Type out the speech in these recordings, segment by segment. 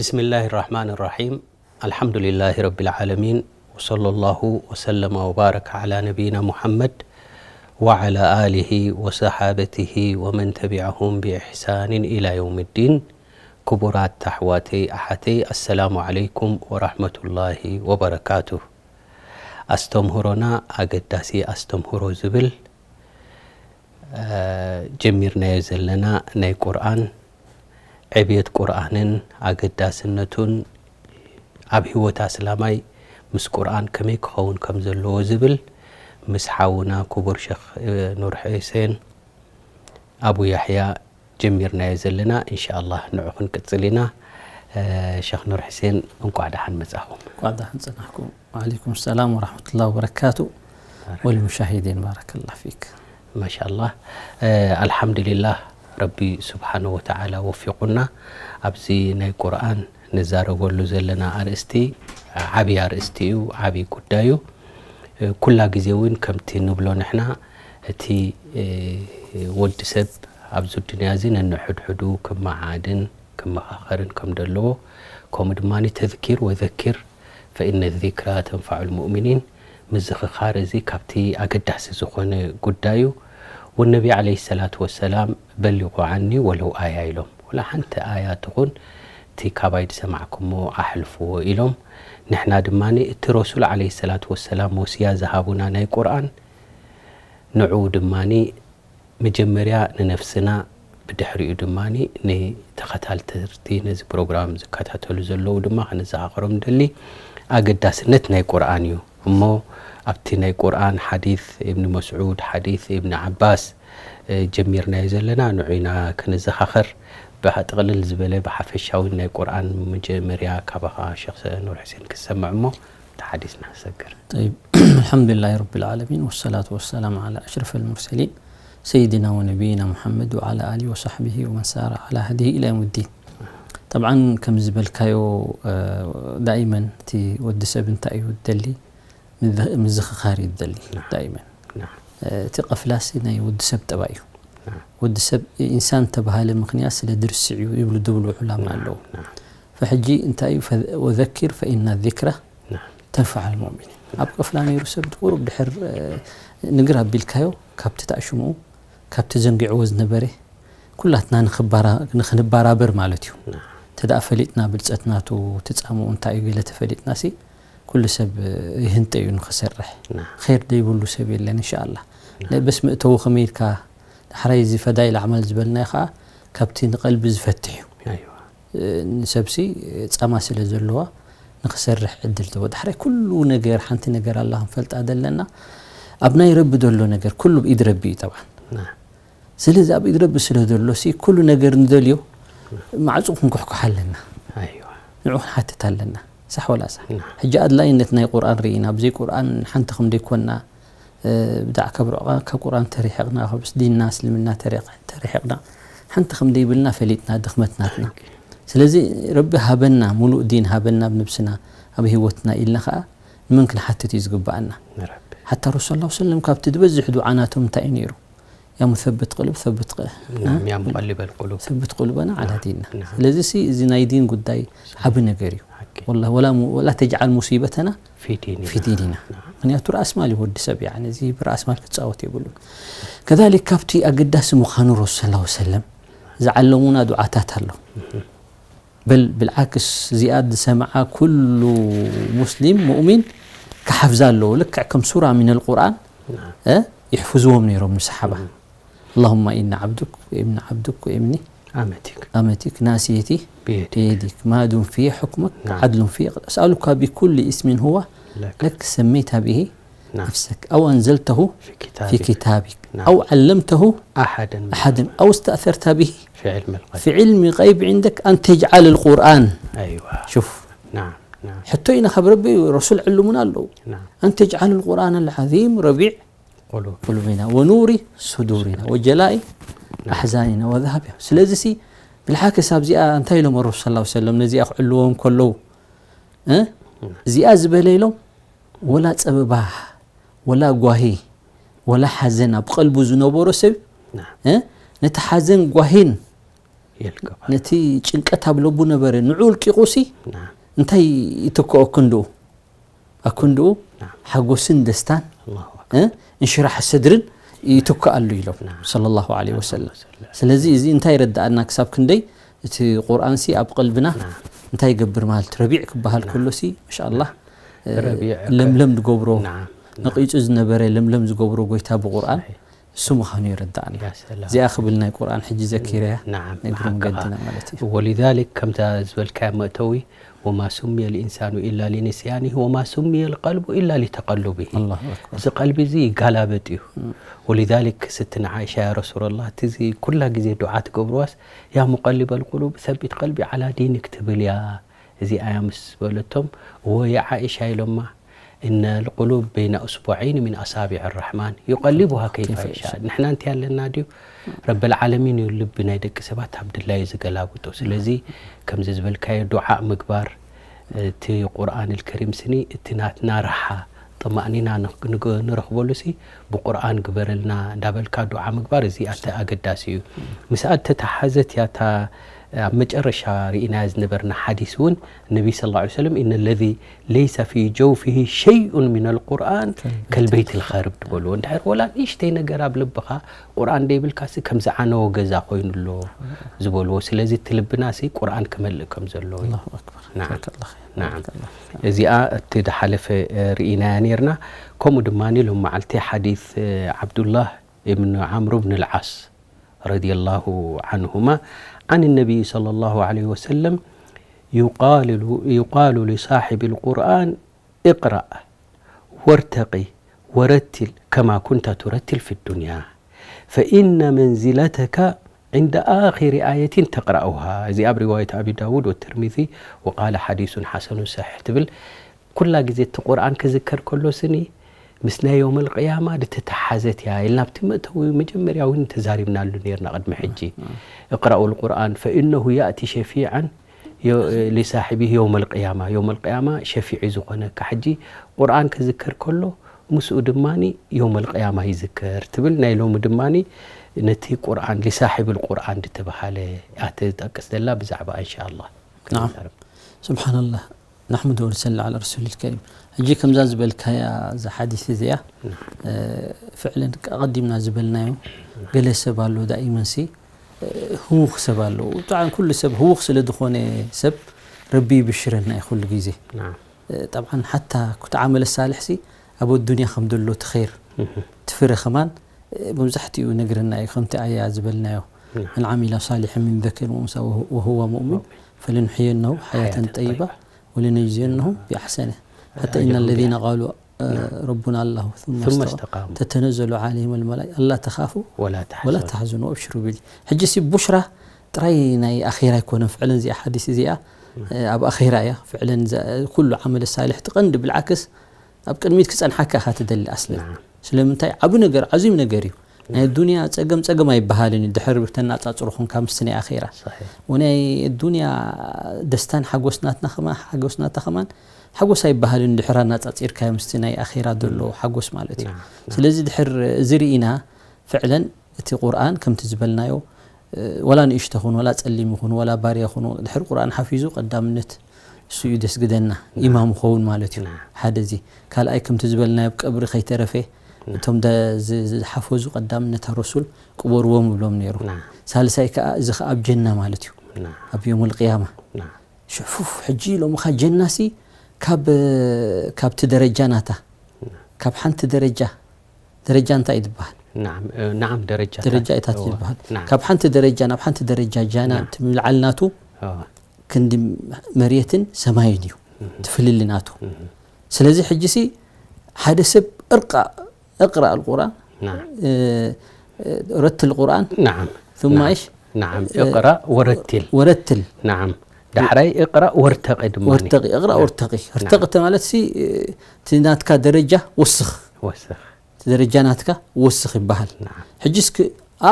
بسم الله الرحمن الرحيم. الحمد لله رب العالمين. وصلى الله وسلم وبارك على نبينا محمد وعلى آله وصحابته ومن تبعهم بإحسان إلى يوم الدين. ክቡራት ኣሕዋተይ ኣሓተይ፣ ኣሰላሙ ዓለይኩም ወራህመቱላሂ ወበረካቱ። ኣስተምህሮና ኣገዳሲ ኣስተምህሮ ዝብል ጀሚርናዮ ዘለና ናይ ቁርኣን ዕብየት ቁርኣንን ኣገዳስነቱን ኣብ ህይወት ኣስላማይ ምስ ቁርኣን ከመይ ክኸውን ከም ዘለዎ ዝብል ምስ ሓውና ክቡር ሸኽ ኑር ሕሴን ኣቡ ያሕያ ጀሚርናዮ ዘለና። እንሻኣላህ ንዑ ክንቅጽል ኢና። ሸኽ ኑር ሕሴን እንቋዕ ደሓን መጻኹም። እንቋዕ ደሓን ጸናሕኩም። ወዓለይኩም ሰላም ወራህመቱላሂ ወበረካቱ። ወልሙሻሂዲን ባረከላህ ፊክ። ማሻኣላህ። ኣልሓምዱሊላህ፣ ረቢ ስብሓነ ወተዓላ ወፊቁና ኣብዚ ናይ ቁርኣን ንዛረበሉ ዘለና ኣርእስቲ ዓብዪ ኣርእስቲ እዩ፣ ዓብዪ ጉዳይ እዩ። ኩላ ግዜ እውን ከምቲ ንብሎ ንሕና እቲ ወዲ ሰብ ኣብዚ ዱንያ እዚ ነንሕድሕዱ ክመዓድን ክመኻኸርን ከም ዘለዎ፣ ከምኡ ድማ ተዝኪር ወዘኪር ፈኢነ ዚክራ ተንፋዑል ሙእሚኒን፣ ምዝኽኻር እዚ ካብቲ ኣገዳሲ ዝኾነ ጉዳይ እዩ። ወነቢ ዓለይሂ ሰላቱ ወሰላም በሊቑ ዓኒ ወለው ኣያ ኢሎም፣ ወላ ሓንቲ ኣያ ትኹን እቲ ካባይ ዝሰማዕኩሞ ኣሕልፍዎ ኢሎም። ንሕና ድማ እቲ ረሱል ዓለይሂ ሰላቱ ወሰላም ወስያ ዝሃቡና ናይ ቁርኣን ንዕኡ ድማ መጀመርያ ንነፍስና፣ ብድሕሪኡ ድማ ንተኸታተልቲ ነዚ ፕሮግራም ዝከታተሉ ዘለዉ ድማ ከነዘኻኽሮም ደሊ ኣገዳስነት ናይ ቁርኣን እዩ። እሞ ኣብቲ ናይ ቁርኣን ሓዲስ እብኒ መስዑድ፣ ሓዲስ እብኒ ዓባስ ጀሚርናዮ ዘለና ንዑ ኢና ክንዘኻኸር። ብጥቕልል ዝበለ ብሓፈሻዊ ናይ ቁርኣን መጀመርያ ካባኻ ሸኽ ኑር ሕሴን ክሰምዕ እሞ ተሓዲስና ሰግር። طيب، الحمد لله رب العالمين، والصلاة والسلام على أشرف المرسلين سيدنا ونبينا محمد وعلى آله وصحبه ومن سار على هديه إلى يوم الدين. طبعا ከም ዝበልካዮ ዳኢመን እቲ ወዲ ሰብ እንታይ እዩ ደሊ ምዝኽኻር እዩ ደሊ ዳኢመን። እቲ ቀፍላሲ ናይ ወዲ ሰብ ጠባይ እዩ። ወዲ ሰብ ኢንሳን ተባሃለ ምክንያት ስለ ድርስዕ እዩ ይብሉ ድብሉ ዑላማ ኣለዉ። ፈሕጂ እንታይ እዩ ወዘኪር ፈኢና ዚክራ ተንፈዓል ሙእሚኒን። ኣብ ቀፍላ ነይሩ ሰብ ቁሩብ ድሕር ንግር ኣቢልካዮ ካብቲ ታእሽምኡ ካብቲ ዘንጊዕዎ ዝነበረ ኩላትና ንኽባራ- ንኽንባራበር ማለት እዩ። ናም። እንተ ደኣ ፈሊጥና ብልጸት ናቱ ትጻምኡ እንታይ እዩ ገለ ተፈሊጥና ሲ ኩሉ ሰብ ይህንጠ እዩ ንኽሰርሕ። ናም። ኸይር ደይብሉ ሰብ የለን እንሻኣላ። ናም። በስ መእተዊ ከመይ ኢልካ ዳሕራይ እዚ ፈዳይል ኣዕማል ዝበልናዮ ኸኣ ካብቲ ንቐልቢ ዝፈትሕ እዩ። ኣይዋ። ንሰብሲ ጻማ ስለ ዘለዋ ንኽሰርሕ ዕድል ትህቦ። ዳሕራይ ኩሉ ነገር ሓንቲ ነገር ኣላ ክንፈልጣ ዘለና ኣብ ናይ ረቢ ዘሎ ነገር ኩሉ ብኢድ ረቢ እዩ ጠብዓን። ናም። ስለዚ ኣብ ኢድ ረቢ ስለ ዘሎ ሲ ኩሉ ነገር ንደልዮ ማዕጹ ክንኩሕኩሕ ኣለና። ኣይዋ። ንዑ ክንሓትት ኣለና። ሳሕ ወላ ሳሕ? ናም። ሕጂ ኣድላይነት ናይ ቁርኣን ርኢና ብዘይ ቁርኣን ሓንቲ ከም ደይኮንና ብዳዕ ካብ ርዕቃ ካብ ቁርኣን ተሪሕቕና ካብ ዲንና እስልምና ተሪቕ- ተሪሕቕና ሓንቲ ከም ደይብልና ፈሊጥና ድኽመት ናትና። ስለዚ ረቢ ሃበና ሙሉእ ዲን ሃበና ኣብ ነብስና ኣብ ህይወትና ኢልና ኸኣ ንመን ክንሓትት እዩ ዝግብኣና? ንረቢ። ሓታ ረሱል ሰለላሁ ዐለይሂ ወሰለም ካብቲ ዝበዝሕ ዱዓ ናቶም እንታይ እዩ ነይሩ? ያ ሙሰብት ቅሉብ ሰብት ቅ- ናም፣ ያ ሙቀሊበል ቁሉብ። ሰብት ቁሉበና ዓላ ናም፣ ዲንና። ናም። ስለዚ ሲ እዚ ናይ ዲን ጉዳይ ዓቢ ነገር እዩ። ሓቂ። ወላ- ወላ ሙ- ወላ ተጅዓል ሙሲበተና ፊ ዲኒና። ፊ ዲኒና። ናም። ምክንያቱ ራእስማል እዩ ወዲ ሰብ ያኒ እዚ ብራእስማል ክጻወት የብሉን። ከዛሊክ ካብቲ ኣገዳሲ ምዃኑ ረሱል ሰለላሁ ዐለይሂ ወሰለም ዝዓለሙና ዱዓታት ኣሎ። በል ብልዓክስ እዚኣ ዝሰምዓ ኩሉ ሙስሊም ሙእሚን ክሓፍዛ ኣለዎ። ልክዕ ከም ሱራ ሚነል ቁርኣን ናም። እ ይሕፍዝዎም ነይሮም ንሰሓባ። ናም። اللهم إن عبدك وابن عبدك وابن أمتك. أمتك ناصيتي بيدك. بيدك ماض في حكمك نعم. عدل في أسألك بكل اسم هو لك. لك سميت به نعم. نفسك أو أنزلته في كتابك. في كتابك نعم. أو علمته أحدا من أحدا أو استأثرت به في علم الغيب. في علم الغيب عندك أن تجعل القرآن أيوة. شوف. نعم نعم. ሕቶ ኢና ካብ ረቢ ረሱል ዕልሙና ኣለዉ نعم. أن تجعل القرآن العظيم ربيع قلوب. قلوبنا ونور صدورنا وجلاء نعم. أحزاننا وذهابنا. ስለዚ ሲ ብልሓክስ ኣብዚኣ እንታይ ኢሎም ረሱል ሰለላሁ ዐለይሂ ወሰለም ነዚኣ ክዕልዎም ከለዉ እ? እዚኣ ዝበለ ኢሎም ወላ ጸበባ ወላ ጓሂ ወላ ሓዘን ኣብ ቀልቡ ዝነበሮ ሰብ ናም። እ? ነቲ ሓዘን ጓሂን የልቅባ። ነቲ ጭንቀት ኣብ ልቡ ነበረ ንዑ ልቂቑ ሲ ናም። እንታይ ይትክኦ ክንድኡ ኣክንድኡ ናም። ሓጎስን ደስታን ኣላሁ ኣክበር። እ? እንሽራሕ ሰድርን ይትክኣሉ ኢሎም ናም። ሰለላሁ ዐለይሂ ወሰለም። ወሰለም። ስለዚ እዚ እንታይ ይረዳኣና ክሳብ ክንደይ እቲ ቁርኣን ሲ ኣብ ቀልብና ናም። እንታይ ይገብር ማለት ረቢዕ ክበሃል ናም። ከሎ ሲ ማሻኣላህ እ፣ ረቢዕ ለምለም ዝገብሮ ናም። ነቂጹ ዝነበረ ለምለም ዝገብሮ ጎይታ ብቁርኣን ሰሒሕ። እሱ ምዃኑ የረዳእና። ያ ሰላም። እዚኣ ክብል ናይ ቁርኣን ሕጂ ዘኪረያ ናም፣ እግሪ ብሓቅኻ። መገድና ማለት እዩ። ወሊዛሊክ ከምታ ዝበልካያ መእተዊ ወማ ሱሚየ ልኢንሳኑ ኢላ ሊንስያኒህ ወማ ሱሚየ ልቀልቡ ኢላ ሊተቀሉቢህ። ኣላሁ ኣክበር። እዚ ቀልቢ እዚ ይጋላበጥ እዩ። ወሊዛሊክ ስትና ዓኢሻ ያ ረሱላላህ እቲ እዚ ኩላ ግዜ ዱዓ ትገብርዋስ ያ ሙቀሊበል ቁሉብ ሰቢት ቀልቢ ዓላ ዲኒክ ትብል እያ። እዚኣ እያ ምስ በለቶም እዎ ያ ዓኢሻ ኢሎማ እነ ልቁሉብ በይነ እስቡዐይን ሚን ኣሳቢዕ ራሕማን ዩቀሊቡሃ ከይፋ ከይፈ ይሻእ። ንሕና እንታይ ኣለና ድዩ ረበል ዓለሚን እዩ ልቢ ናይ ደቂ ሰባት ኣብ ድላዩ ዝገላብጦ። ስለዚ ከምዚ ዝበልካዮ ዱዓ ምግባር እቲ ቁርኣን ልከሪም ስኒ እቲ ናትና ራሓ ጥማእኒና ንረኽበሉ ሲ ብቁርኣን ግበረልና እንዳበልካ ዱዓ ምግባር እዚ ኣተ ኣገዳሲ እዩ። ምስኣ ተተሓዘት እያ እታ ኣብ መጨረሻ ርኢናያ ዝነበርና ሓዲስ እውን ነቢ ስ ላ ሰለም ኢነ ለዚ ለይሰ ፊ ጀውፊሂ ሸይኡን ሚን ልቁርኣን ከልበይት ልኸርብ ዝበልዎ እንድሕር ወላ ንእሽተይ ነገር ኣብ ልብኻ ቁርኣን ደይብልካሲ ከም ዝዓነወ ገዛ ኮይኑ ኣሎ ዝበልዎ። ስለዚ እቲ ልብና ሲ ቁርኣን ክመልእ ከም ዘለዎ እዩ። ኣላሁ ኣክበር። ናዓም። ጀዛከላህ ኸይር። ናዓም። ጀዛከላህ ኸይር። እዚኣ እቲ ዝሓለፈ እ፣ ርኢናያ ነርና። ከምኡ ድማ ሎም መዓልቲ ሓዲስ እ፣ ዓብዱላህ እብን ዓምሩ ብን ልዓስ ረዲየላሁ ዓንሁማ ዓን ነቢይ ሰለላሁ ዓለይሂ ወሰለም ዩቃሉ ሊሳሒብ ልቁርኣን እቅራእ ወርተቂ ወረቲል ከማ ኩንተ ቱረቲል ፊ ዱንያ ፈኢነ መንዚለተከ ዕንደ ኣኺሪ ኣየቲን ተቅረኡሃ። እዚ ኣብ ሪዋየት ኣቢ ዳውድ ወትርሚዚ ወቃለ ሓዲሱን ሓሰኑን ሰሒሕ ትብል። ኩላ ግዜ እቲ ቁርኣን ክዝከር ከሎ ስኒ ምስ ናይ ዮም ልቅያማ ድተተሓዘት እያ ኢልና ኣብቲ መእተዊ መጀመርያ እውን ተዛሪብናሉ ነርና ቅድሚ ሕጂ። እቅራኡ ልቁርኣን ፈኢነሁ ያእቲ ሸፊዓን ሊሳሒቢህ ዮም ልቅያማ። ዮም ልቅያማ ሸፊዒ ዝኾነካ ሕጂ ቁርኣን ክዝከር ከሎ ምስኡ ድማ ዮም ልቅያማ ይዝከር ትብል። ናይ ሎሚ ድማ ነቲ ቁርኣን ሊሳሒብ ልቁርኣን ድተባሃለ እያ ትጠቅስ ዘላ ብዛዕባ እንሻ ኣላህ ናዓም። ክንዛረብ። ስብሓንላህ ናሕምዱ ወንሰሊ ዓላ ረሱል ልከሪም። ሕጂ ከምዛ ዝበልካያ እዛ ሓዲስ እዚኣ እ፣ ፍዕለን ኣቐዲምና ዝበልናዮ ገለ ሰብ ኣሎ ዳኢመን ሲ እ፣ ህዉኽ ሰብ ኣሎ። ብጣዕሚ ኩሉ ሰብ ህዉኽ ስለ ዝኾነ ሰብ ረቢ ይብሽረና እዩ ኩሉ ግዜ። ናዓም። እ፣ ጠብዓን ሓታ ኩቲ ዓመለ ሳልሕ ሲ ኣብ ኣዱንያ ከም ዘሎ እቲ ኸይር እቲ ፍረ ከማን እ፣ መብዛሕትኡ ነግረና እዩ ከምቲ ኣያ ዝበልናዮ መን ዓሚላ ሳሊሐ ሚን ዘከሪን ወኡንሳ ወሁ- ወሁወ ሙእሚን ፈለኑሕየነሁ ሓያተን ጠይባ ወለነጅዝየነሁም ቢኣሕሰነ ሓታ ኣጅረሁም ኢነ ለዚነ ቢኣሕሰነ። ቃሉ ረቡና ኣላሁ ثم ثم استقاموا استقاموا. ተተነዘሉ ዓለይሂም ልመላኢካ ኣላ ተኻፉ ወላ ወላ ተሕዘኑ። ተሕዝኑ ወኣብሽሩ ቢል። ሕጂ ሲ ቡሽራ ጥራይ ናይ ኣኼራ ኣይኮነን ፍዕለን እዚኣ ሓዲስ እዚኣ ኣብ ኣኼራ እያ ፍዕለን ኩሉ ዓመለ ሳልሕ ትቐንዲ ብልዓክስ ኣብ ቅድሚት ክጸንሓካ ኢኻ ትደሊ ኣስለን። ናዓም። ስለምንታይ ዓቢ ነገር ዓዚም ነገር እዩ። ናይ ዱንያ ጸገም ጸገም ኣይበሃልን እዩ ድሕር ብተናጻጽሮ ኾንካ ምስቲ ናይ ኣኼራ። ሰሒሕ። ወናይ ዱንያ ደስታን ሓጎስ ናትና ከማን ሓጎስ ናታ ከማን ሓጎስ ኣይበሃልን ድሕር ኣናጻጺርካዮ ምስቲ ናይ ኣኼራ ዘሎ ሓጎስ ማለት እዩ። ናዓም፣ ናዓም። ስለዚ ድሕር እዚ ርኢና ፍዕለን እቲ ቁርኣን ከምቲ ዝበልናዮ እ፣ ወላ ንእሽቶ ኹን ወላ ጸሊም ይኹን ወላ ባርያ ኹን ድሕር ቁርኣን ሓፊዙ ቀዳምነት እሱ እዩ ደስግደና ኢማም ኸውን ማለት እዩ። ናዓም። ሓደ እዚ ካልኣይ ከምቲ ዝበልናዮ ኣብ ቀብሪ ከይተረፈ እቶም ደ- ዝ- ዝሓፈዙ ቀዳምነት ረሱል ቅበርዎም ይብሎም ነይሩ። ናዓም። ሳልሳይ ከዓ እዚ ከዓ ኣብ ጀና ማለት እዩ። ናዓም። ኣብ ዮም ልቅያማ ናዓም። ሽፉፍ ሕጂ ኢሎምኻ ጀናሲ ካብ ካብቲ ደረጃ ናታ ካብ ሓንቲ ደረጃ ደረጃ እንታይ እዩ ዝበሃል? ናዓም እ፣ ናዓም ደረጃ ደረጃ እታት ዝበሃል ናዓም። ካብ ሓንቲ ደረጃ ናብ ሓንቲ ደረጃ ጃና ናዓም። እቲ ምልዓል ናቱ ኦ፣ ክንዲ መሬትን ሰማይን እዩ ትፍልሊ ናቱ። ስለዚ ሕጂ ሲ ሓደ ሰብ እርቃ እቅራ ኣልቁርኣን ናዓም። እ፣ እ፣ ረትል ቁርኣን ናዓም። ثم ናዓም። إيش ናዓም። እቅራ ወረቲል። ወረትል ናዓም። ዳሕራይ እቅራ ወርተቂ ድማ ወርተቂ እቅራ ወርተቂ እርተቂ ማለት ሲ እቲ ናትካ ደረጃ ወስኽ ወስኽ። እቲ ደረጃ ናትካ ወስኽ ይበሃል። ናዓም። ሕጂ እስኪ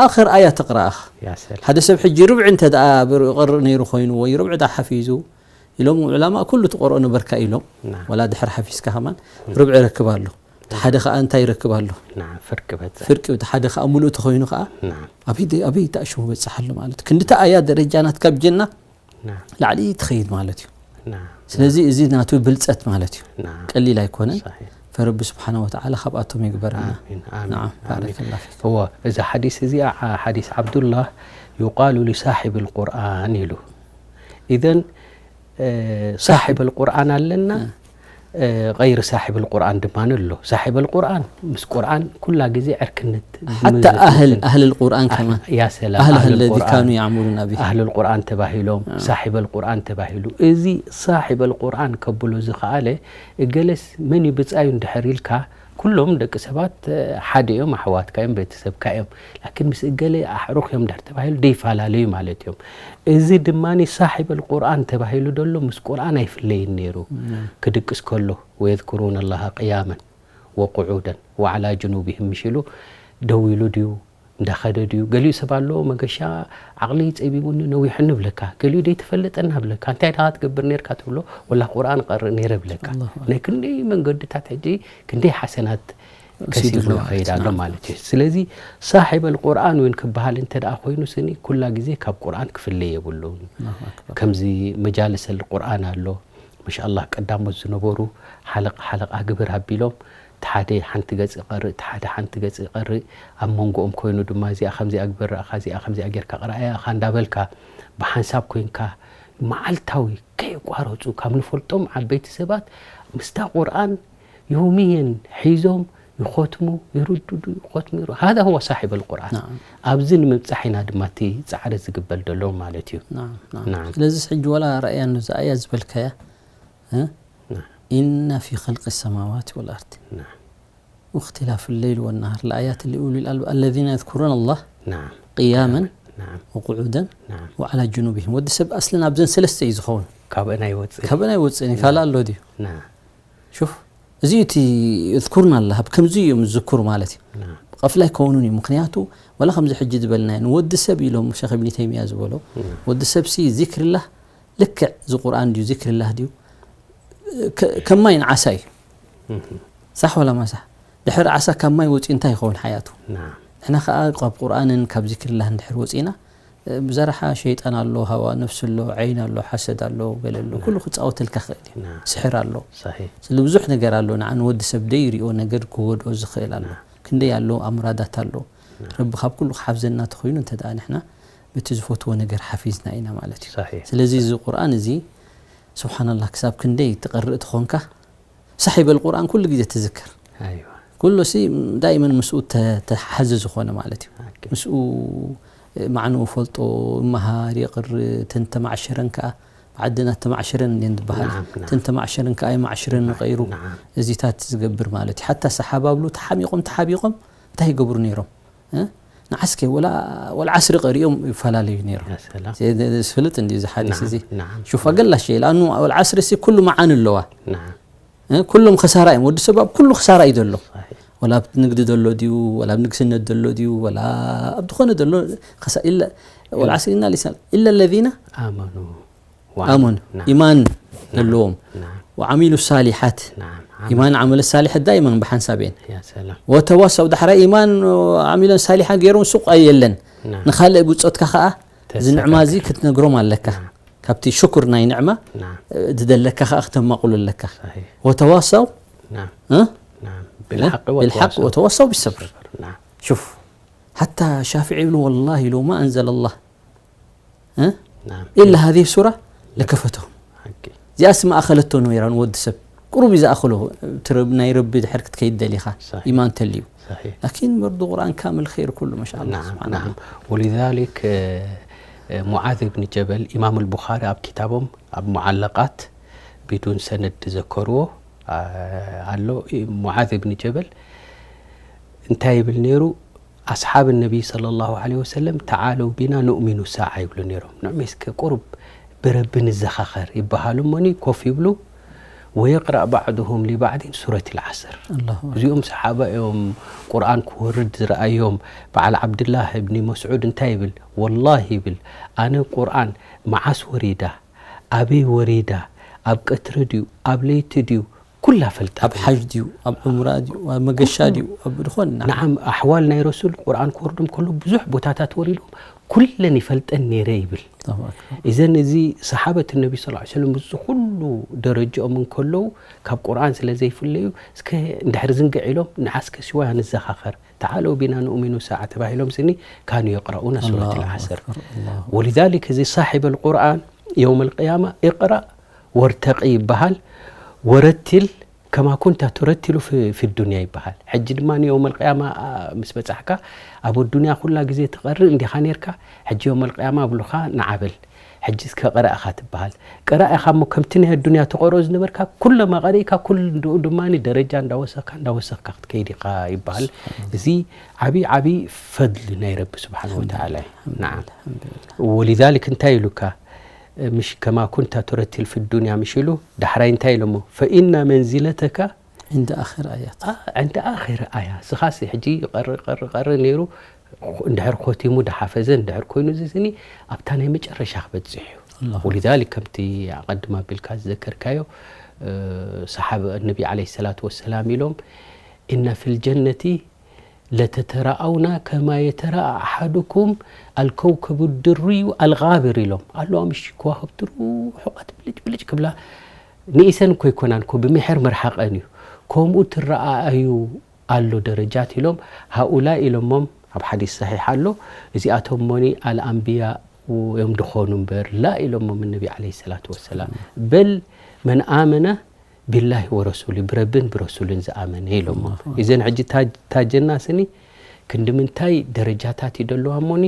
ኣኽር ኣያ ተቕረኣኻ ያ ሰላም። ሓደ ሰብ ሕጂ ርብዒ እንተ ደኣ ብር- ይቐርእ ነይሩ ኮይኑ ወይ ርብዒ ደኣ ሓፊዙ ኢሎም ዑላማ ኩሉ ትቐርኦ ነበርካ ኢሎም ናዓም። ወላ ድሕር ሓፊዝካ ከማን ርብዒ ረክብ ኣሎ። እቲ ሓደ ከኣ እንታይ ይረክብ ኣሎ? ናም ፍርቂ በጽሕ ፍርቂ፣ እቲ ሓደ ከኣ ምሉእ ተኾይኑ ከኣ ናም ኣበይ ደ- ኣበይ ተኣሽሙ በጽሕ ኣሎ ማለት እዩ። ክንድቲ ኣያ ደረጃ ናትካ ኣብ ጀና ናም ላዕሊ ትኸይድ ማለት እዩ። ናም ስለዚ እዚ ናቱ ብልጸት ማለት እዩ። ናም ቀሊል ኣይኮነን። صحيح ፈረቢ ስብሓነ ወተዓላ ካብኣቶም ይግበረና። آمين آمين ናም آمين ባረከላ ፊክ። هو إذا حديث زي حديث عبد الله يقال لصاحب القرآن له. إذن صاحب القرآن ኣለና غير صاحب القرآن ድማ ኣሎ። صاحب القرآن ምስ ቁርኣን ኩላ ግዜ ዕርክነት حتى أهل أهل القرآن كمان يا سلام أهل الذي كانوا يعملون به أهل القرآن ተባሂሎም صاحب القرآن ተባሂሉ። እዚ صاحب القرآن ከብሎ ዝኸኣለ እገለስ መን እዩ ብጻዩ እንድሕር ኢልካ ኩሎም ደቂ ሰባት ሓደ እዮም፣ ኣሕዋትካ እዮም፣ ቤተሰብካ እዮም። ላኪን ምስ እገለ ኣሕሩኽ እዮም ድሕር ተባሂሉ ደይፈላለዩ ማለት እዮም። እዚ ድማ ሳሒብ ኣልቁርኣን ተባሂሉ ደሎ ምስ ቁርኣን ኣይፍለይን ነይሩ። ክድቅስ ከሎ ወየዝኩሩነ ላሃ ቅያመን ወቁዑደን ወዓላ ጅኑቢህም ምሽ ኢሉ ደው ኢሉ ድዩ እንዳኸደ ድዩ? ገሊኡ ሰብ ኣሎ መገሻ ዓቕሊ ጸቢቡኒ ነዊሑኒ ብለካ፣ ገሊኡ ደይተፈለጠና ብለካ፣ እንታይ ደኣ ትገብር ነርካ ትብሎ፣ ወላ ቁርኣን እቐርእ ነይረ ብለካ። ናይ ክንደይ መንገድታት ሕጂ ክንደይ ሓሰናት ከሲቡ ይኸይድ ኣሎ ማለት እዩ። ስለዚ ሳሒብ ኣልቁርኣን እውን ክበሃል እንተ ደኣ ኮይኑ ስኒ ኩላ ግዜ ካብ ቁርኣን ክፍለ የብሉን። ከምዚ መጃልስ ኣልቁርኣን ኣሎ፣ ማሻኣላህ ቀዳሞት ዝነበሩ ሓለቃ ሓለቃ ግብር ኣቢሎም እቲ ሓደ ሓንቲ ገጽ ይቐርእ፣ እቲ ሓደ ሓንቲ ገጽ ይቐርእ፣ ኣብ መንጎኦም ኮይኑ ድማ እዚኣ ከምዚኣ ግበር ረኣኻ፣ እዚኣ ከምዚኣ ጌርካ ቅረኣያ ኢኻ እንዳበልካ ብሓንሳብ ኮይንካ መዓልታዊ ከየቋረጹ ካብ ንፈልጦም ዓበይቲ ሰባት ምስታ ቁርኣን ዮምየን ሒዞም ይኸትሙ፣ ይርድዱ፣ ይኸትሙ፣ ይር-፣ هذا هو صاحب القرآن። ናዓም። ኣብዚ ንምብጻሕ ኢና ድማ እቲ ጻዕሪ ዝግበር ዘሎ ማለት እዩ። ናዓም፣ ናዓም። ናዓም። ስለዚስ ሕጂ ወላ ረኣያ ነዛ ኣያ ዝበልካያ፣ እ? ናዓም። إن في خلق السماوات والأرض ናዓም። واختلاف الليل والنهار لآيات لأولي الألباب الذين يذكرون الله ናዓም። قياما ናዓም። وقعودا ናዓም። وعلى جنوبهم። ወዲ ሰብ ኣስለን ኣብዘን ሰለስተ እዩ ዝኸውን። ካብአን ኣይወፅእን። ካብአን ኣይወፅእን እዩ። ካልእ ኣሎ ድዩ? ናዓም። ሹፍ፣ እዚ እዩ እቲ እዝኩርና ኣላህ፣ ኣብ ከምዚ እዮም ዝዝክሩ ማለት እዩ። ናዓም። ቀፍላ ኣይከውኑን እዩ። ምኽንያቱ፣ ወላ ከምዚ ሕጂ ዝበልናዮ፣ ንወዲ ሰብ ኢሎም ሸኽ እብኒ ተይሚያ ዝበሎ፣ ናዓም። ወዲ ሰብሲ ዚክርላህ ልክዕ እዚ ቁርኣን ድዩ፣ ዚክርላህ ድዩ፣ ከ-፣ ከማይ ንዓሳ እዩ። እህ። ሳሕ ወላ ማሳሕ? ድሕሪ ዓሳ ካብ ማይ ወፂኡ እንታይ ይኸውን ሓያቱ? ናዓም። ንሕና ኸዓ ካብ ቁርኣንን ካብ ዚክርላህን ድሕሪ ወፂእና፣ ብዘረሓ ሸይጣን ኣሎ፣ ሃዋ ነፍሲ ኣሎ፣ ዓይን ኣሎ፣ ሓሰድ ኣሎ፣ ገለ ኣሎ። ኩሉ ክጻወተልካ ክእል እዩ። ናም። ስሕር ኣሎ። ሰሒሕ። ስለ ብዙሕ ነገር ኣሎ። ንዓ ንወዲ ሰብ ደይሪኦ ነገር ክጎድኦ ዝኽእል ኣሎ። ናም። ክንደይ ኣሎ፣ ኣምራዳት ኣሎ። ናም። ረቢ ካብ ኩሉ ክሓፍዘና ተኾይኑ እንተ ደኣ ንሕና በቲ ዝፈትዎ ነገር ሓፊዝና ኢና ማለት እዩ። ሰሒሕ። ስለዚ እዚ ቁርኣን እዚ ስብሓንላህ ክሳብ ክንደይ ትቐርእ ተኾንካ ሳሒብ ኣልቁርኣን ኩሉ ግዜ ትዝከር። ኣይዋ። ኩሉ ሲ ዳይመን ምስኡ ተ-፣ ተሓዚ ዝኾነ ማለት እዩ። ኦኬ። ምስኡ ማዕንኡ ፈልጦ፣ ይመሃር፣ የቕርእ፣ ተን ተማዕሸረን ከኣ፣ ብዓድና ተማዕሸረን እንድየን ዝበሃል። ናዓም፣ ናዓም። ተን ተማዕሸረን ከኣ የማዕሽረን ናዓም፣ ንቐይሩ ናዓም። እዚታት ዝገብር ማለት እዩ። ሓታ ሰሓባ ብሉ ተሓሚቖም፣ ተሓቢቖም እንታይ ይገብሩ ነይሮም? እ? ንዓስከ ወላ፣ ወላ ዓስሪ ቀሪኦም ይፈላለዩ ነይሮም። ያ ሰላም። ዘ-፣ ዘ-፣ ዝፍልጥ እንዲ እዚ ሓዲስ ናዓም፣ እዚ። ናዓም። ሹፋ ገላሽ እየ፣ ለኣኑ ወላ ዓስሪ ሲ ኩሉ መዓን ኣለዋ። ናዓም። እ? ኩሎም ኸሳራ እዮም። ወዲ ሰብ ኣብ ኩሉ ኸሳራ እዩ ዘሎ። ሰሒሕ። ወላ ኣብ ንግዲ ዘሎ ድዩ፣ ወላ ኣብ ንግስነት ዘሎ ድዩ፣ ወላ ኣብ ዝኾነ ዘሎ ኸሳ-፣ ኢለ-፣ ወላ ዓስሪ ኢና ሊሳን፣ ኢለ ለዚነ ኣመኑ። ኣመኑ፣ ናም። ኢማን ናም። ዘለዎም። ናም። ወዓሚሉ ሳሊሓት። ናም። ዓመል። ኢማን ዓመል ሳሊሐት ዳይማን ብሓንሳብ እየን። ያ ሰላም። ወተዋሰው ዳሕራይ ኢማን ዓሚለን ሳሊሓ ገይሮም ሱቕ ኣየለን። ናም። ንኻልእ ብጾትካ ኸኣ እዚ ንዕማ እዚ ተዘካክር። ክትነግሮም ኣለካ። ናም። ካብቲ ሽኩር ናይ ንዕማ ናም። ዝደለካ ኸኣ ክተማቑሉ ኣለካ። ሰሒሕ። ወተዋሰው ናም። እ? ናም። ብልሓቂ ብልሓቂ ወተዋሰው። ወተዋሰው ብሰብር። ናም። ሹፍ፣ ሓታ ሻፍዒ ይብሉ፣ ወላሂ ለው ማ ኣንዘለ ላህ እ? ናም። ኢላ ሃዚህ ሱራ ለከፈተሁም። ሓቂ። እዚኣስ መኣኸለቶ ነይራ ንወዲ ሰብ። ቁሩብ እዩ ዝኣኽሎ፣ እቲ ረብ-፣ ናይ ረቢ ድሕር ክትከይድ ደሊኻ፣ ሰሒሕ። ኢማን ተልዩ። ሰሒሕ። ላኪን በርዱ ቁርኣን ካምል ኸይር ኩሉ፣ ማሻኣላህ፣ ናም፣ ስብሓንላህ። ናም። ወሊዛሊክ፣ እ፣ እ፣ ሙዓዝ እብኒ ጀበል፣ ኢማም ኣልቡኻሪ ኣብ ኪታቦም፣ ኣብ ሙዓለቃት፣ ቢዱን ሰነድ ዝዘከርዎ፣ እ፣ ኣሎ። ኢ-፣ ሙዓዝ እብኒ ጀበል እንታይ ይብል ነይሩ? ኣስሓብ ነቢይ ሰለላሁ ዐለይሂ ወሰለም፣ "ተዓለው ቢና ኑእሚኑ ሳዓ" ይብሉ ነይሮም። ንዕመይ እስከ ቁሩብ ብረቢ ንዘኻኸር ይበሃሉ እሞኒ ኮፍ ይብሉ። "ወየቅረእ ባዕዱሁም ሊባዕዲን ሱረት ልዓስር።" ኣላሁ ኣክበር። እዚኦም ሰሓባ እዮም፣ ቁርኣን ክወርድ ዝረኣዮም። በዓል ዓብድላህ እብኒ መስዑድ እንታይ ይብል? "ወላሂ" ይብል፣ "ኣነ ቁርኣን መዓስ ወሪዳ፣ ኣበይ ወሪዳ፣ ኣብ ቀትሪ ድዩ፣ ኣብ ለይቲ ድዩ፣ ኩላ ፈልጣ ኣብ ሓጅ ድዩ ኣብ ዑምራ ድዩ ኣብ መገሻ ድዩ ኣብ ዝኾነ ንዓም ኣሕዋል ናይ ረሱል ቁርኣን ክወርዶም ከሎ ብዙሕ ቦታታት ወሪዶም ኩለን ይፈልጠን ነይረ ይብል። ኣላሁ ኣክበር። እዘን እዚ ሰሓበት ነቢ ስ ሰለም ብዙ ኩሉ ደረጃኦም እንከለዉ ካብ ቁርኣን ስለ ዘይፍለዩ እስከ እንድሕር ዝንግዕ ኢሎም ንዓስከ ሲዋ ንዘኻኸር ተዓለው ቢና ንኡሚኑ ሰዓ ተባሂሎም ስኒ ካኑ የቅረኡና ሱረት ኣላሁ ልዓስር ኣክበር፣ ኣላሁ ወሊዛሊክ እዚ ሳሒብ ኣልቁርኣን የውም ኣልቅያማ እቅራእ ወርተቂ ይበሃል ወረቲል ከማ ኩንታ ቱረቲሉ ፊ ዱንያ ይበሃል። ሕጂ ድማ ንየውም ኣልቅያማ ምስ በጻሕካ ኣብ ኣዱንያ ኩላ ግዜ ትቐርእ እንዲኻ ነርካ፣ ሕጂ የውም ኣልቅያማ ኣብሉኻ ንዓበል ሕጂ እስከ ቅረእ ኢኻ ትበሃል። ቅረእ ኢኻ እሞ ከምቲ ናይ ኣዱንያ ትቐርኦ ዝነበርካ ኩለማ ቀሪእካ ኩሉ እንድኡ ድማ ደረጃ እንዳወሰኽካ እንዳወሰኽካ ክትከይድ ኢኻ ይበሃል። እዚ ዓብዪ ዓብዪ ፈድሊ ናይ ረቢ ስብሓን ወተዓላ እዩ። ናዓም ኣልሓምዱሊላህ። ወሊዛሊክ እንታይ ኢሉካ ምሽ ከማ ኩንታ ቱረቲል ፊ ዱንያ ምሽ ኢሉ ዳሕራይ እንታይ ኢሎሞ ፈኢና መንዚለተካ عند آخر آيات ዕንዲ ኣኺር ኣያ ስኻሲ ሕጂ ቀሪ ቀሪ ቀሪ ነይሩ እንድሕር ኮቲሙ ድሓፈዘ እንድሕር ኮይኑ እዚ ስኒ ኣብታ ናይ መጨረሻ ክበፅሕ እዩ ኣላሁ ወሊዛሊክ ከምቲ ኣቐድም ኣቢልካ ዝዘከርካዮ ሰሓብ ነቢ ዓለ ሰላት ወሰላም ኢሎም እና ፊ ልጀነቲ ለተተራኣውና ከማ የተራኣ ኣሓዱኩም ኣልከውከቡ ድርዩ ኣልጋብር ኢሎም ኣለዋ ምሽ ከዋክብቲ ርሑቃት ብልጭ ብልጭ ክብላ ንኢሰን እኮ ይኮናን እኮ ብምሕር ምርሓቀን እዩ ከምኡ ትረኣኣዩ ኣሎ ደረጃት ኢሎም ሃኡላ ኢሎሞም ኣብ ሓዲስ ሰሒሕ ኣሎ እዚኣቶም ሞኒ ኣልኣንብያ እዮም ድኾኑ እምበር ላ ኢሎሞም ነቢ ዓለ ሰላት ወሰላም በል መን ኣመነ ቢላሂ ወረሱሊ ብረብን ብረሱልን ዝኣመነ ኢሎሞ እዘን ሕጂ ታጀና ስኒ ክንዲ ምንታይ ደረጃታት እዩ ደለዋ እሞኒ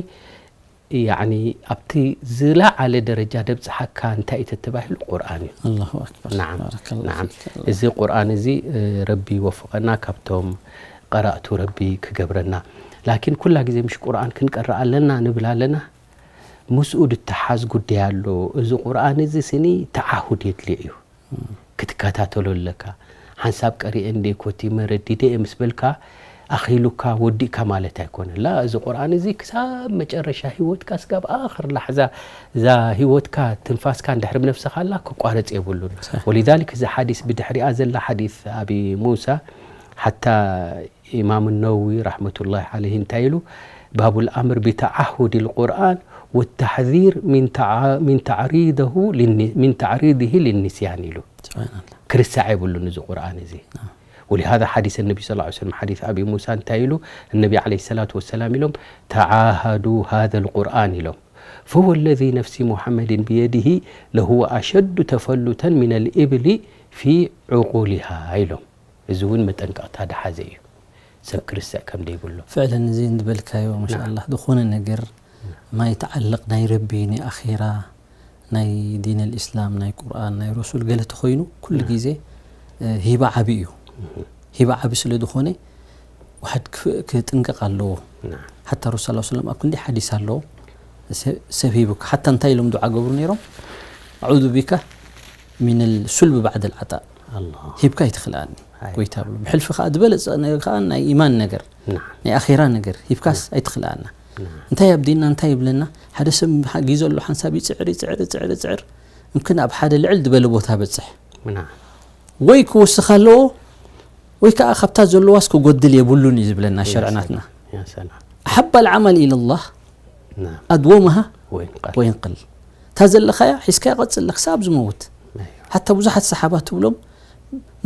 ያኒ ኣብቲ ዝለዓለ ደረጃ ደብፅሓካ እንታይ እዩ ተተባሂሉ ቁርኣን እዩ ኣላሁ ኣክበር ናዓም ባረከላሁ ናዓም ፊክ። እዚ ቁርኣን እዚ ረቢ ይወፍቐና ካብቶም ቀራእቱ ረቢ ክገብረና ላኪን ኩላ ግዜ ምሽ ቁርኣን ክንቀርእ ኣለና ንብል ኣለና ምስኡ ድተሓዝ ጉዳይ ኣሎ እዚ ቁርኣን እዚ ስኒ ተዓሁድ የድልዮ እዩ ክትከታተሎ ኣለካ ሓንሳብ ቀሪኤ እንደ ኮቲመ ረዲደ እየ ምስ በልካ ኣኺሉካ ወዲእካ ማለት ኣይኮነ ላ እዚ ቁርኣን እዚ ክሳብ መጨረሻ ህይወትካ ስጋብ ኣኽር ላሕዛ እዛ ህይወትካ ትንፋስካ እንድሕር ብነፍስኻ ኣላ ክቋረፅ የብሉን ወሊዛሊክ እዚ ሓዲስ ብድሕሪኣ ዘላ ሓዲስ ኣቢ ሙሳ ሓታ ኢማም ነዊ ረሕመቱላሂ ዓለይሂ እንታይ ኢሉ ባቡ ልኣምር ብተዓሁድ ልቁርኣን ወተሕዚር ሚን ተዕሪድሂ ልኒስያን ኢሉ ስብሓንላ ክርስዕ የብሉን እዚ ቁርኣን እዚ ወሊሃዛ ሓዲስ ነቢ ስ ሰለም ሓዲስ ኣቢ ሙሳ እንታይ ኢሉ እነቢ ዓለ ሰላት ወሰላም ኢሎም ተዓሃዱ ሃዘ ልቁርኣን ኢሎም فهو الذي نفس محمد بيده لهو أشد تفلتا من الإبل في عقولها ኢሎም እዚ እውን መጠንቀቕታ ድሓዘ እዩ ሰብ ክርስዕ ከም ደይብሎ ፍዕለን እዚ እንድበልካዮ ማሻኣላ ዝኾነ ነገር ማይ ተዓልቕ ናይ ረቢ ናይ ኣኼራ ናይ ዲን ልእስላም ናይ ቁርኣን ናይ ረሱል ገለ ተኾይኑ ኩሉ ግዜ ሂባ ዓቢ እዩ ሂባ ዓቢ ስለ ዝኾነ ዋሕድ ክጥንቀቕ ኣለዎ ሓታ ረሱ ስ ሰለም ኣብ ክንዲ ሓዲስ ኣለዎ ሰብ ሂቡካ ሓታ እንታይ ኢሎም ዱዓ ገብሩ ነይሮም ኣዑዙ ቢካ ሚን ሱልቢ ባዕድ ልዓጣእ ሂብካ ኣይትኽልኣኒ ጎይታ ብሎ ብሕልፊ ከዓ ዝበለፀ ነገር ከዓ ናይ ኢማን ነገር ናይ ኣኼራ ነገር ሂብካስ ኣይትኽልኣና እንታይ ኣብ ዲንና እንታይ ይብለና ሓደ ሰብ ጊዜ ኣሎ ሓንሳብ ይፅዕር ይፅዕር ይፅዕር ይፅዕር እምክን ኣብ ሓደ ልዕል ዝበለ ቦታ በፅሕ ወይ ክወስኽ ኣለዎ ወይ ከዓ ካብታ ዘለዋስ ክጎድል የብሉን እዩ ዝብለና ሸርዕናትና ኣሓባ ልዓማል ኢለላህ ኣድወመሃ ወይንቅል እታ ዘለኻያ ሒዝካያ ቀፅል ክሳብ ዝመውት ሓታ ብዙሓት ሰሓባ ትብሎም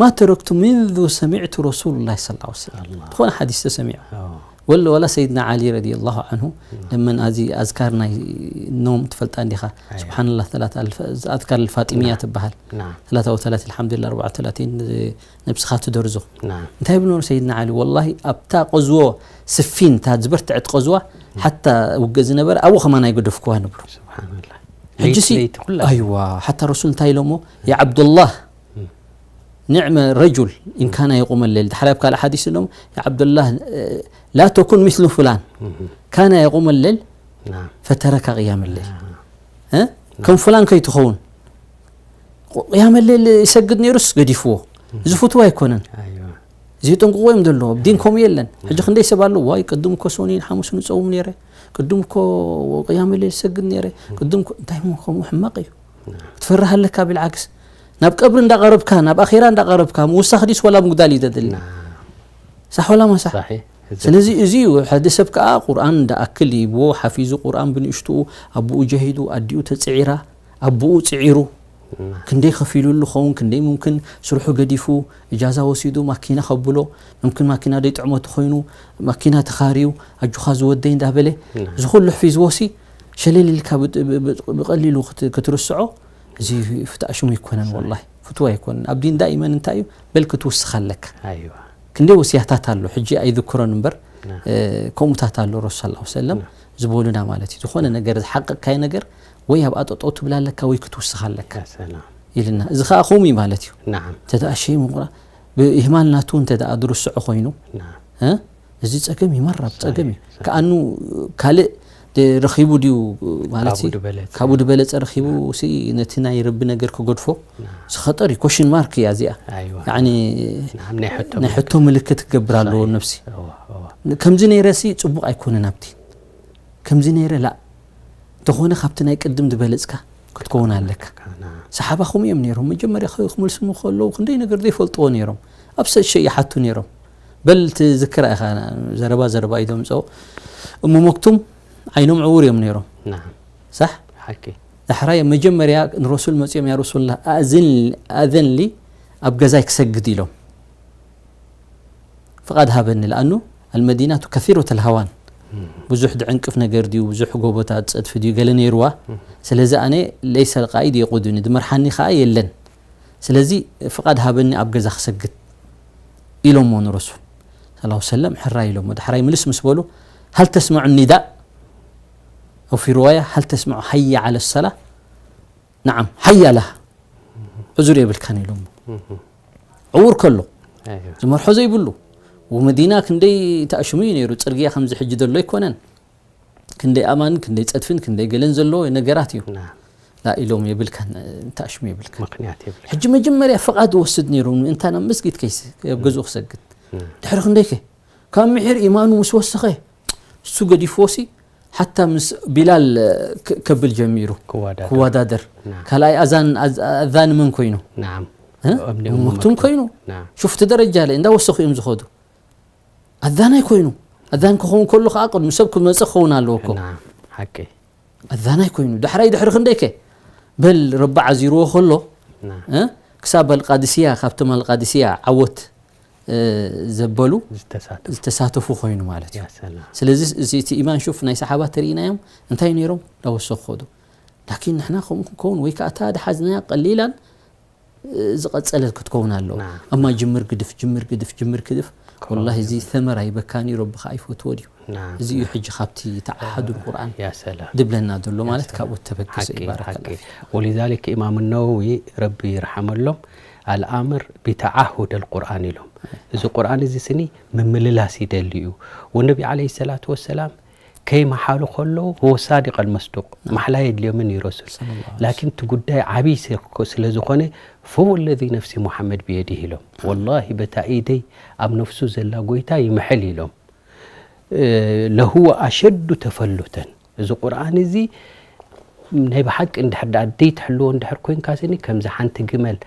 ማ ተረክቱ ምንذ ሰሚዕቱ ረሱሉላህ ስ ሰለም ዝኾነ ሓዲስ ተሰሚዑ ወለ ወላ ሰይድና ዓሊ ረዲ ላሁ ዓንሁ ለመን ኣዚ ኣዝካር ናይ ኖም ትፈልጣ እንዲኻ ስብሓንላህ ኣዝካር ልፋጢምያ ትበሃል ሰላታ ወተላት ኣልሓምዱሊላህ ኣርባዓ ወተላቲን ነብስኻ ትደርዞ እንታይ ይብሉ ነሩ ሰይድና ዓሊ ወላሂ ኣብታ ቀዝዎ ስፊን እታ ዝበርትዐት ቀዝዋ ሓታ ውግእ ዝነበረ ኣብኡ ከማን ኣይገደፍክዋ ንብሉ ሕጂሲ ኣይዋ ሓታ ረሱል እንታይ ኢሎሞ የዓብዱላህ ኒዕመ ረጁል ኢንካና የቁመ ሌል ድሓር ኣብ ካልእ ሓዲስ ኢሎም የዓብዱላህ ላ ተኩን ምስሉ ፍላን ካና የቁመ ሌል ፈተረካ ቅያም ሌል ከም ፍላን ከይትኸውን ቅያመ ሌል ይሰግድ ነይሩስ ገዲፍዎ ዝፍትዎ ኣይኮነን። ዘይጠንቅቆ እዮም ዘለዎ ዲን ከምኡ የለን። ሕጂ ክንደይ ሰብ ኣሎ ዋይ ቅድም እኮ ሶኒን ሓሙስን እፀውም ነይረ፣ ቅድም እኮ ቅያመ ሌል ይሰግድ ነይረ፣ ቅድም እኮ እንታይ እሞ ከምኡ ሕማቕ እዩ። ክትፈርህ ኣለካ ቢልዓክስ ናብ ቀብሪ እንዳቐረብካ፣ ናብ ኣኼራ እንዳቐረብካ ምውሳኽ ዲስ ወላ ምጉዳል እዩ ዘድሊ? ሳሕ ወላ ማሳሕ? ስለዚ እዚ እዩ፣ ሓደ ሰብ ከኣ ቁርኣን እንዳኣክል ይብዎ፣ ሓፊዙ ቁርኣን ብንእሽትኡ፣ ኣቦኡ ጀሂዱ፣ ኣዲኡ ተጽዒራ፣ ኣቦኡ ጽዒሩ፣ ክንደይ ከፊሉሉ ኸውን፣ ክንደይ ሙምክን ስርሑ ገዲፉ፣ እጃዛ ወሲዱ ማኪና ከብሎ፣ ሙምክን ማኪና ደይጥዕሞ ተኾይኑ፣ ማኪና ተኻርዩ፣ ኣጆኻ ዝወደይ እንዳበለ፣ እዚ ኩሉ ሒዝዎሲ፣ ሸለል ኢልካ ብጥ-፣ ብ-፣ ብ-፣ ብቐሊሉ ክት-፣ ክትርስዖ፣ እዚ ፍታእ ሽሙ ኣይኮነን፣ ወላሂ ፍትው ኣይኮነን። ኣብ ዲን ዳኢመን እንታይ እዩ? በል ክትውስኽ ኣለካ። ኣይዋ። ክንደይ ወስያታት ኣሎ፣ ሕጂ ኣይዝክሮን እምበር፣ ና። እ፣ ከምኡታት ኣሎ ረሱል ሰለላሁ ዐለይሂ ወሰለም ና። ዝበሉና ማለት እዩ። ዝኾነ ነገር ዝሓቀቅካዮ ነገር ወይ ኣብ ኣጠጠው ትብል ኣለካ ወይ ክትውስኽ ኣለካ ያ ሰላም። ኢልና። እዚ ኸኣ ከምኡ እዩ ማለት እዩ። ናዓም። እንተ ደኣ ሸይ ምቑራ-፣ ብኢህማል ናቱ እንተ ደኣ ዝርስዖ ኮይኑ፣ ናዓም። እ? እዚ ጸገም እዩ፣ መራር ጸገም እዩ። ሳይ፣ ሳይ። ከኣኑ ካልእ ደ-፣ ረኺቡ ድዩ ማለት ካብኡ ሲ-፣ ድበለጸ። ካብኡ ድበለጸ ረኺቡ ሲ ነቲ ናይ ረቢ ነገር ክገድፎ ና። እዚ ኸጠር እዩ፣ ኮሽን ማርክ እያ እዚኣ። ኣይዋ። ያዕኒ ናዓም፣ ናይ ሕቶ ናይ ምልክት። ሕቶ ምልክት ክገብር ኣለዎ ሳይ። ነብሲ። እዋ፣ እዋ። ከምዚ ነይረ ሲ ጽቡቕ ኣይኮነን ኣብቲ። ከምዚ ነይረ ላእ። እንተኾነ ካብቲ ናይ ቅድም ዝበለጽካ ክትከውን ኣለካ። ና። ሰሓባ ከምኡ እዮም ነይሮም። መጀመርያ ክ-፣ ክምልስሙ ከለዉ ክንደይ ነገር ዘይፈልጥዎ ነይሮም። ኣብ ሰ-፣ ሸ ይሓቱ ነይሮም። በል ትዝክራ ኢኻ፣ ዘረባ ዘረባ እዩ ዘምጽኦ። እሞ መክቱም ዓይኖም ዕዉር እዮም ነይሮም። ናዓም። ሳሕ? ሓቂ። ዳሕራይ መጀመርያ ንረሱል መጺኦም፣ "ያ ረሱላህ፣ ኣእዝን-፣ ኣእዘን ሊ ኣብ ገዛይ ክሰግድ" ኢሎም። ፍቓድ ሃበኒ፣ ለኣኑ ኣልመዲናቱ ከሲረቱል ሃዋን። እም። ብዙሕ ድዕንቅፍ ነገር ድዩ፣ ብዙሕ ጎቦታት ጸድፊ ድዩ፣ ገለ ነይርዋ። እም። ስለዚ ኣነ ለይሰል ቃኢድ የቁዱኒ፣ ዝመርሓኒ ከኣ የለን። ስለዚ ፍቓድ ሃበኒ ኣብ ገዛ ክሰግድ ኢሎሞ ንረሱል ሰለላሁ ዐለይሂ ወሰለም፣ ሕራይ ኢሎሞ። ዳሕራይ ምልስ ምስ በሉ፣ "ሀል ተስመዑ ኒዳእ?" ኣው ፊ ርዋያ፣ "ሀል ተስመዑ ሐየ ዐለ ሰላ?" ነዓም፣ ሐየ ለሃ። ዕዙር የብልካን ኢሎሞ። እም። ዕዉር ከሎ፣ ኣይዋ። ዝመርሖ ዘይብሉ። ወመዲና ክንደይ ተኣሽሙ እዩ ነይሩ። ጽርግያ ከምዚ ሕጂ ዘሎ ኣይኮነን። ክንደይ ኣማን፣ ክንደይ ጸድፍን፣ ክንደይ ገለን ዘለዎ ነገራት እዩ። ና። ላ ኢሎም የብልካን፣ ተኣሽሙ የብልካን። ምኽንያት የብልካን። ሕጂ መጀመርያ ፍቓድ ወስድ ነይሩ፣ እንታ ናብ መስጊድ ከይስ-፣ ኣብ ገዝኡ ክሰግድ። ና። ድሕሪ ክንደይ ከ? ካብ ምሒር ኢማኑ ምስ ወሰኸ፣ እሱ ገዲፍዎ ሲ፣ ሓታ ምስ ቢላል ክ-፣ ከብል ጀሚሩ። ክወዳደር። ክወዳደር። ና። ካልኣይ ኣዛን፣ ኣዝ-፣ ኣዛኒ መን ኮይኑ? ናዓም። እ? እምኒ እሙ መክቱም መክቱም። ኮይኑ። ና። ሹፍቲ ደረጃ ላይ እንዳወሰኹ እዮም ዝኸዱ። ኣዛናይ ኮይኑ። ኣዛን ክኸውን ከሎ ከኣ ቅድሚ ሰብ ክመጽእ ክኸውን ኣለዎ እኮ። ናዓም። ሓቂ። ኣዛናይ ኮይኑ። ዳሕራይ ድሕሪ ክንደይ ከ? በል ረቢ ዓዚርዎ ከሎ፣ ና። እ? ክሳብ ኣልቃድስያ፣ ካብቶም ኣልቃድስያ ዓወት፣ እ፣ ዘበሉ ዝተሳተፉ። ዝተሳተፉ ኮይኑ ማለት እዩ። ያ ሰላም። ስለዚ እዚ እቲ ኢማን ሹፍ ናይ ሰሓባ ተርኢናዮም እንታይ ነይሮም? ዳወሰኹ ከዱ። ላኪን ንሕና ከምኡ ክንከውን ወይ ከኣ እታ ድሓዝናያ ቀሊላን ዝቐጸለት ክትከውን ኣለዋ። ናም። ኣማ ጅምር ግድፍ፣ ጅምር ግድፍ፣ ጅምር ግድፍ። ክኸውን ወላሂ እዚ ይብል። ሰመር ኣይበካን እዩ፣ ረቢ ኸኣ ይፈትዎ ድዩ? ናም፣ እዚ እዩ ናም። ሕጂ ካብቲ ተዓሃዱ ቁርኣን ያ ሰላም። ድብለና ዘሎ ማለት ያ ሰላም። ካብኡ ተበጊሰ ሓቂ፣ ይባረክ ሓቂ። ኣላ ፊክ። ወሊዛሊክ ኢማም ነወዊ ረቢ ይርሓመሎም፣ ኣልኣምር ቢተዓሁድ ኣልቁርኣን ኢሎም። እዚ ቁርኣን እዚ ስኒ ምምልላስ ይደሊ እዩ። ወነቢ ዓለይሂ ሰላቱ ወሰላም ከይመሓሉ ከለዉ፣ "ሁወ ሳዲቅ ኣልመስዱቅ፣ ናም። ማሕላ የድልዮምን እዩ ረሱል። ሰለላሁ ዐለይሂ ላኪን እቲ ጉዳይ ዓብዪ ስ-፣ ስለ ዝኾነ፣ ፈወለዚ ነፍሲ ሙሓመድ ብየዲህ" ኢሎም። ናም። "ወላሂ፣ በታ ኢደይ ኣብ ነፍሱ ዘላ ጎይታ ይምሕል" ኢሎም። እ፣ "ለሁወ ኣሸዱ ተፈሉተን።" እዚ ቁርኣን እዚ ናይ ብሓቂ እንድሕር ደኣ ደይትሕልዎ እንድሕር ኮይንካ ስኒ፣ ከምዚ ሓንቲ ግመል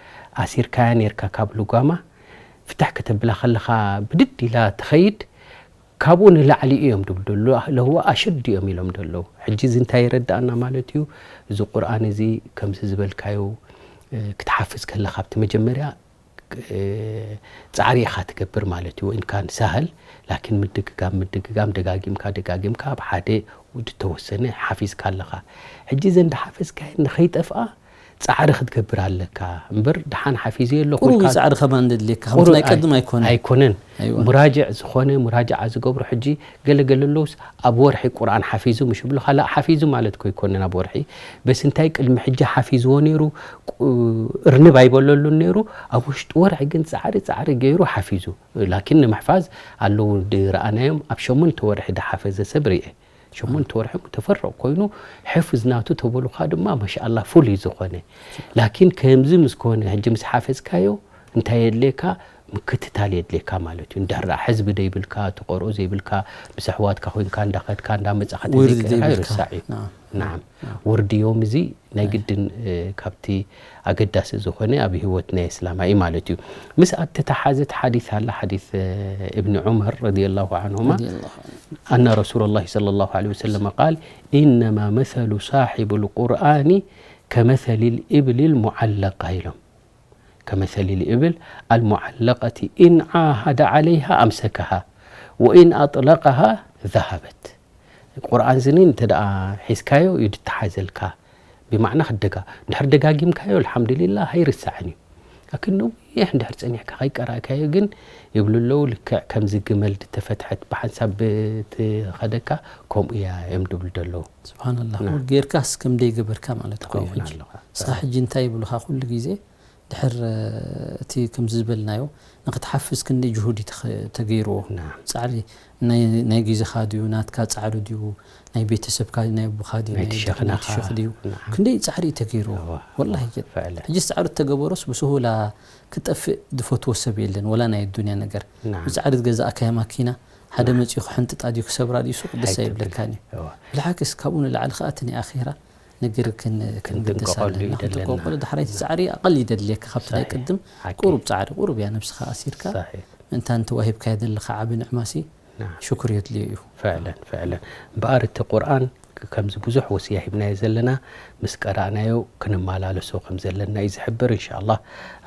ኣሲርካያ ኔርካ ካብ ልጓማ፣ ፍትሕ ከተብላ ከለኻ ብድድ ኢላ ትኸይድ፣ ካብኡ ንላዕሊ እዮም ድብሉ ደሎ፣ ለህዋ ኣሸድ እዮም ኢሎም ደለዉ። ሕጂ እዚ እንታይ የረድኣና ማለት እዩ? እዚ ቁርኣን እዚ ከምዚ ዝበልካዮ፣ እ፣ ክትሓፍዝ ከለኻ ኣብቲ መጀመርያ፣ እ፣ ጻዕሪ ኢኻ ትገብር ማለት እዩ። ወኢን ካን ሳህል፣ ላኪን ምድግጋም፣ ምድግጋም፣ ደጋጊምካ፣ ደጋጊምካ ኣብ ሓደ ዝተወሰነ ሓፊዝካ ኣለኻ። ሕጂ እዘን እንዳሓፈዝካየን ንኸይጠፍኣ ጻዕሪ ክትገብር ኣለካ እምበር፣ ደሓን ሓፊዘዮ ኣለኹ ቁሩብ ኢልካ እዩ ጻዕሪ ከማን ዘድልየካ፣ ከምቲ ቁሩብ ናይ ኣይ-፣ ቀድም ኣይኮነን። ኣይኮነን። ኣይዋ። ሙራጅዕ ዝኾነ፣ ሙራጅዓ ዝገብሩ፣ ሕጂ ገለ ገለ ኣለውስ ኣብ ወርሒ ቁርኣን ሓፊዙ ምሽ ይብሉኻ፣ ላእ፣ ሓፊዙ ማለት እኮ ኣይኮነን ኣብ ወርሒ። በስ እንታይ ቅድሚ ሕጂ ሓፊዝዎ ነይሩ፣ ቁ-፣ እርንብ ኣይበለሉን ነይሩ፣ ኣብ ውሽጢ ወርሒ ግን ጻዕሪ ጻዕሪ ገይሩ ሓፊዙ። ላኪን ንምሕፋዝ ኣለዉ ድረኣናዮም፣ ኣብ ሸሞንተ ወርሒ ድሓፈዘ ሰብ ርኤ። ሸሞንተ ወርሒ ተፈርቕ ኮይኑ፣ ሕፍዝ ናቱ ተበሉኻ ድማ፣ ማሻኣላ፣ ፍሉይ ዝኾነ። ላኪን ከምዚ ምስ ኮነ፣ ሕጂ ምስ ሓፈዝካዮ፣ እንታይ የድልየካ? ምክትታል የድልየካ ማለት እዩ። እንድሕር ደኣ ሕዝቢ ዘይብልካ፣ ትቐርኦ ዘይብልካ፣ ምስ ኣሕዋትካ ኮይንካ እንዳኸድካ እንዳመጻኻ ውርዲ ተዘይቀርካ ዘይብልካ። ይርሳዕ እዩ። ናም። ናዓም። ውርዲ ዮም እዚ ናይ ግድን፣ እ፣ ካብቲ ኣገዳሲ ዝኾነ ኣብ ህይወት ናይ እስላማይ ማለት እዩ። ምስ ኣተተሓዘት ሓዲስ ኣላ፣ ሓዲስ፣ እ፣ እብኒ ዑመር ረዲየላሁ ዐንሁማ፣ ረዲየላሁ ዐንሁ። ኣነ ረሱሉላሂ ሰለላሁ ዐለይሂ ወሰለም ቃል፣ ኢነማ መሰሉ ሳሒብል ቁርኣኒ ከመሰሊል ኢብሊል ሙዓለቃ ኢሎም። ከመሰሊል ኢብል ኣልሙዓለቀቲ ኢን ዓሃደ ዓለይሃ ኣምሰከሃ ወኢን ኣጥለቀሃ ዘሃበት። ቁርኣን ዝኒ እንተ ደኣ ሒዝካዮ እዩ ድተሓዘልካ። ብማዕና ክደጋ-፣ እንድሕር ደጋጊምካዮ ኣልሓምዱሊላህ ኣይርሳዕን እዩ። ላኪን ነዊሕ እንድሕር ጸኒሕካ ከይቀራእካዮ ግን ይብሉ ኣለዉ፣ ልክዕ ከምዚ ግመል ድተፈትሐት ብሓንሳብ ብትኸደካ ከምኡ እያ እዮም ድብሉ ደለዉ። ስብሓንላህ ናም። ጌርካስ ከም ደይገበርካ ማለት እኮ እዩ። ትኸውን ሕጂ ኣለኻ። ንስኻ ሕጂ እንታይ ይብሉኻ ኩሉ ግዜ ድሕር እቲ ከምዚ ዝበልናዮ ንክትሓፍዝ ክንደይ ጅሁድ እዩ ተኸ- ተገይርዎ። ናም። ጻዕሪ ናይ ናይ ግዜኻ ድዩ፣ ናትካ ጻዕሪ ድዩ፣ ናይ ቤተሰብካ፣ ናይ ኣቦኻ ድዩ፣ ናይቲ ናይ ሸኽናኻ። ናይቲ ሸኽ ድዩ፣ ናም። ክንደይ ጻዕሪ እዩ ተገይርዎ። እዋ፣ ወላሂ እዋ፣ ግን ፍዕለ። ሕጂ ጻዕሪ ተገበሮስ ብስሁላ ክጠፍእ ዝፈትዎ ሰብ የለን፣ ወላ ናይ ኣዱንያ ነገር። ናም። ብጻዕሪ ገዛእካያ ማኪና ሓደ መጺኡ ክሕንጥጣ ድዩ ክሰብራ ድዩ ሱቕ ደስ ኣይትብል። ኣይብለካን እዩ። እዋ። ብልሓክስ ካብኡ ንላዕሊ ከኣ እቲ ናይ ኣኼራ ነገር ክን- ክንግደስ ክንጥንቀቐሉ ኣለና። ይደለና። ክንጥንቀቐሉ ዳሕራይ እቲ ጻዕሪ ኣቐል ይደልየካ ካብቲ ናይ ሳሒሕ። ቅድም ሓቂ። ቁሩብ ጻዕሪ ቁሩብ እያ ነብስኻ ኣሲርካ ሳሒሕ። ምእንታ እንተዋሂብካዮ ዘለኻ ዓቢ ንዕማሲ ናም። ሽኩር የድልዮ እዩ። ፍዕለን ፍዕለን። እምበኣር እቲ ቁርኣን ከምዚ ብዙሕ ወስያ ሂብናዮ ዘለና ምስ ቀራእናዮ ክንመላለሶ ከም ዘለና እዩ ዝሕብር። እንሻኣላህ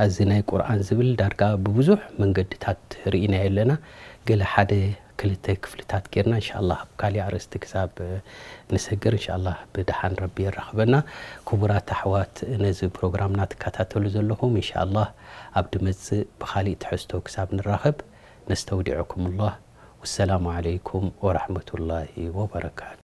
ኣዚ ናይ ቁርኣን ዝብል ዳርጋ ብብዙሕ መንገድታት ርኢናዮ ኣለና። ገለ ሓደ ክልተ ክፍልታት ጌርና እንሻኣላህ ኣብ ካሊእ ኣርእስቲ ክሳብ ንሰግር እንሻኣላህ ብደሓን ረቢ የራኽበና። ክቡራት ኣሕዋት ነዚ ፕሮግራምና ትከታተሉ ዘለኹም እንሻኣላህ ኣብ ድመጽእ ብኻሊእ ትሕዝቶ ክሳብ ንራኸብ ነስተውዲዐኩምላህ። ወሰላሙ ዓለይኩም ወራሕመቱላሂ ወበረካቱ።